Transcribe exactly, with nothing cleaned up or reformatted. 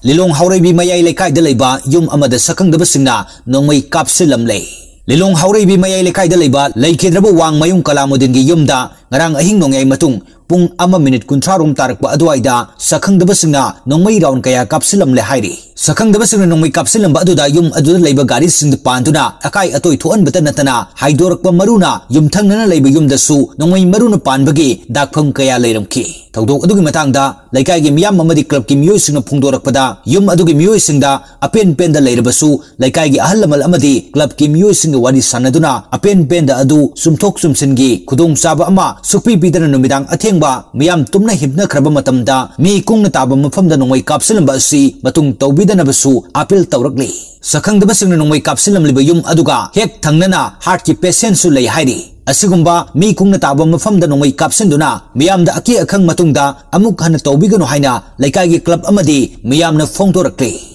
ꯂꯤꯂꯣꯡ ꯍꯥꯎꯔꯩꯕꯤ ꯃꯌꯥꯏ ꯂꯩꯀꯥꯏꯗ ꯂꯩꯕ ꯌꯨꯝ ꯑꯃꯗ ꯁꯛꯈꯪꯗꯕꯁꯤꯡꯅ ꯅꯣꯡꯃꯩ ꯀꯥꯞꯁꯤꯜꯂꯝꯂꯦ꯫ ꯂꯤꯂꯣꯡ ꯍꯥꯎꯔꯩꯕꯤ ꯃꯌꯥꯏ ꯂꯩꯀꯥꯏꯗ ꯂꯩꯕ ꯂꯩꯈꯤꯗ꯭ꯔꯕ ꯋꯥꯡꯃꯌꯨꯝ ꯀꯂꯥꯃꯨꯗꯤꯟꯒꯤ ꯌꯨꯝꯗ ꯉꯔꯥꯡ ꯑꯍꯤꯡ ꯅꯣꯡꯌꯥꯏ ꯃꯇꯨꯡ ꯄꯨꯡ ꯑꯃ ꯃꯤꯅꯤꯠ ꯀꯨꯟꯊ꯭ꯔꯥ ꯔꯣꯝ ꯇꯥꯔꯛꯄ ꯑꯗꯨꯋꯥꯏꯗ ꯁꯛꯈꯪꯗꯕꯁꯤꯡꯅ ꯅꯣꯡꯃꯩ ꯔꯥꯎꯟ ꯀꯌꯥ ꯀꯥꯞꯁꯤꯜꯂꯝꯂꯦ ꯍꯥꯏꯔꯤ꯫ ꯁꯛꯈꯪꯗꯕꯁꯤꯡꯅ ꯅꯣꯡꯃꯩ ꯀꯥꯞꯁꯤꯜꯂꯝꯕ ꯑꯗꯨꯗ ꯌꯨꯝ ꯑꯗꯨꯗ ꯂꯩꯕ ꯒꯥꯔꯤꯁꯤꯡꯗ ꯄꯥꯟꯗꯨꯅ ꯑꯀꯥꯏ ꯑꯇꯣꯏ ꯊꯣꯛꯍꯟꯕꯇ ꯅꯠꯇꯅ ꯍꯥꯏꯗꯣꯔꯛꯄ ꯃꯔꯨꯅ ꯌꯨꯝꯊꯪꯅꯅ ꯂꯩꯕ ꯌꯨꯝꯗꯁꯨ ꯅꯣꯡꯃꯩ ꯃꯔꯨꯅ ꯄꯥꯟꯕꯒꯤ ꯗꯥꯛꯐꯝ ꯀꯌꯥ ꯂꯩꯔꯝꯈꯤ꯫ ꯊꯧꯗꯣꯛ ꯑꯗꯨꯒꯤ ꯃꯇꯥꯡꯗ ꯂꯩꯀꯥꯏꯒꯤ ꯃꯤꯌꯥꯝ ꯑꯃꯗꯤ ꯀ꯭ꯂꯕꯀꯤ ꯃꯤꯑꯣꯏꯁꯤꯡꯅ ꯐꯣꯡꯗꯣꯔꯛꯄꯗ ꯌꯨꯝ ꯑꯗꯨꯒꯤ ꯃꯤꯑꯣꯏꯁꯤꯡꯗ ꯑꯄꯦꯟ ꯄꯦꯟꯗ ꯂꯩꯔꯕꯁꯨ ꯂꯩꯀꯥꯏꯒꯤ ꯑꯍꯜ ꯂꯃꯟ ꯑꯃꯗꯤ ꯀ꯭ꯂꯕꯀꯤ ꯃꯤꯑꯣꯏꯁꯤꯡꯒ ꯋꯥꯔꯤ ꯁꯥꯟꯅꯗꯨꯅ ꯑꯄꯦꯟ ꯄꯦꯟꯗ ꯑꯗꯨ ꯆꯨꯝꯊꯣꯛ ꯆꯨꯝꯁꯤꯟꯒꯤ ꯈꯨꯗꯣꯡꯆꯥꯕ ꯑꯃ ꯁꯨꯛꯄꯤ ꯄꯤꯗꯅ ꯅꯨꯃꯤꯗꯥꯡ ꯑꯊꯦꯡꯕ ꯃꯤꯌꯥꯝ ꯇꯨꯝꯅ ꯍꯤꯞꯅꯈ꯭ꯔꯕ ꯃꯇꯝꯗ ꯃꯤ ꯀꯨꯡꯅ ꯇꯥꯕ ꯃꯐꯝꯗ ꯅꯣꯡꯃꯩ ꯀꯥꯞꯁꯤꯜꯂꯝꯕ ꯑꯁꯤ ꯃꯇꯨꯡ ꯇꯧꯕꯤꯗꯅꯕꯁꯨ ꯑꯥꯄꯤꯜ ꯇꯧꯔꯛꯂꯤ꯫ ꯁꯛꯈꯪꯗꯕꯁꯤꯡꯅ ꯅꯣꯡꯃꯩ ꯀꯥꯞꯁꯤꯜꯂꯝꯂꯤꯕ ꯌꯨꯝ ꯑꯗꯨꯒ ꯍꯦꯛ ꯊꯪꯅꯅ ꯍꯥꯔꯠꯀꯤ ꯄꯦꯁꯦꯟꯁꯨ ꯂꯩ ꯍꯥꯏꯔꯤ꯫ ꯑꯁꯤꯒꯨꯝꯕ ꯃꯤ ꯀꯨꯡꯅ ꯇꯥꯕ ꯃꯐꯝꯗ ꯅꯣꯡꯃꯩ ꯀꯥꯞꯁꯤꯟꯗꯨꯅ ꯃꯤꯌꯥꯝꯗ ꯑꯀꯤ ꯑꯈꯪ ꯃꯇꯨꯡꯗ ꯑꯃꯨꯛ ꯍꯟꯅ ꯇꯧꯕꯤꯒꯅꯨ ꯍꯥꯏꯅ ꯂꯩꯀꯥꯏꯒꯤ ꯀ꯭ꯂꯕ ꯑꯃꯗꯤ ꯃꯤꯌꯥꯝꯅ ꯐꯣꯡꯗꯣꯔꯛꯂꯤ꯫